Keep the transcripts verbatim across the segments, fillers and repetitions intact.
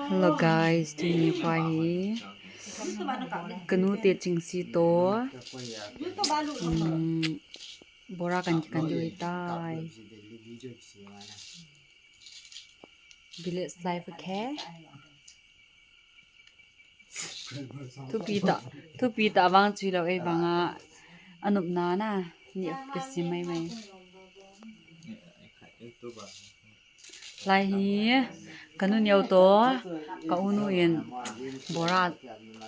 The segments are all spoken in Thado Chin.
Hello guys, tuni pa hi kanu te chingsi to, um, bora kan kikan diu tai. Village life, okay. Thupi ta, thupi ta vang chui lo ei vanga anop na na ni kisim mai mai. Lai hi kanu neo to ka unu in bora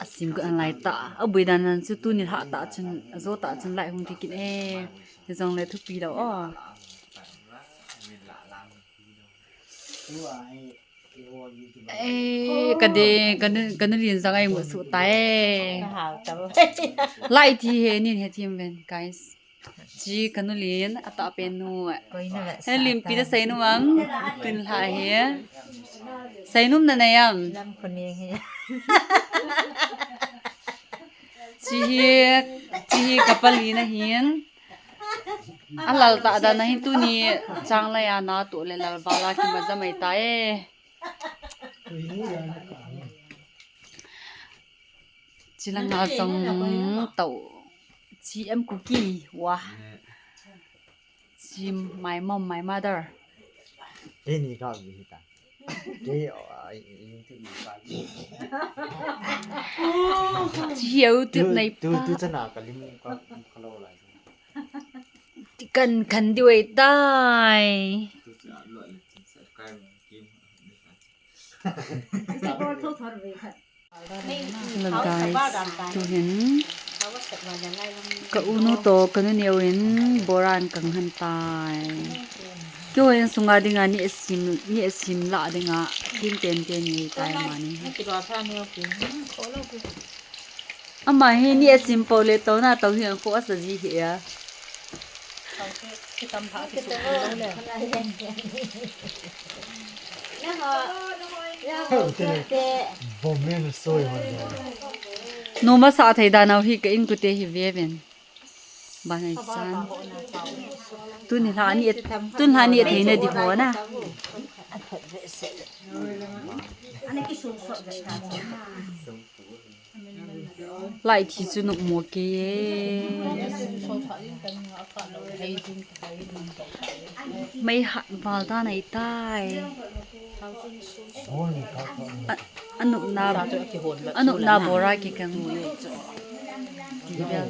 asim ka lai ta, abui dan nan chu tuni lha ta chun, ajo ta chun lai hung tikin e. Hijongle thupi lo o. Eh, ka de, ka nu, ka nu lin jang ai mu su ta e. Lai thi he nin he thim ven, guys. Chi ka nu lin, ata pen nu. He lim pi da sai nu am, tin lha he. Sai num na na yam. Chi hi, chi hi ka pali na hin. Alal ta da na hin tuni chang la ya na to le lal bala ki ma ja mai ta e. Chilanga jong tau. Chi em kuki wa. Chi my mom, my mother. Teni ka bi ta. Ke, ai, YouTube ni ka. Chi YouTube nei tu, tu pa. Tu chana ka lim ka, ka lo lai. Ti kan kan di wei tai. Tu cha lo le subscribe kim. Hello guys, tu hin ka unu to ka nu neo in boran kang han tai. Kyo in sunga dinga ni asim, ni asim la dinga tin ten ten ni tai mani. Ama hi ni asim po le to na to hi an ko asa ji hi a. Bom le na soi hon. Numa sa thei da nau hi ka in kute hi ve ven. Ba nai chan. Tuni lha ni, tuni lha ni thei na di ho na. Lai thi chu nop mo ke ye. Mei hat val ta nai tai. A, anop na, anop na bora ki kang. Ti bel.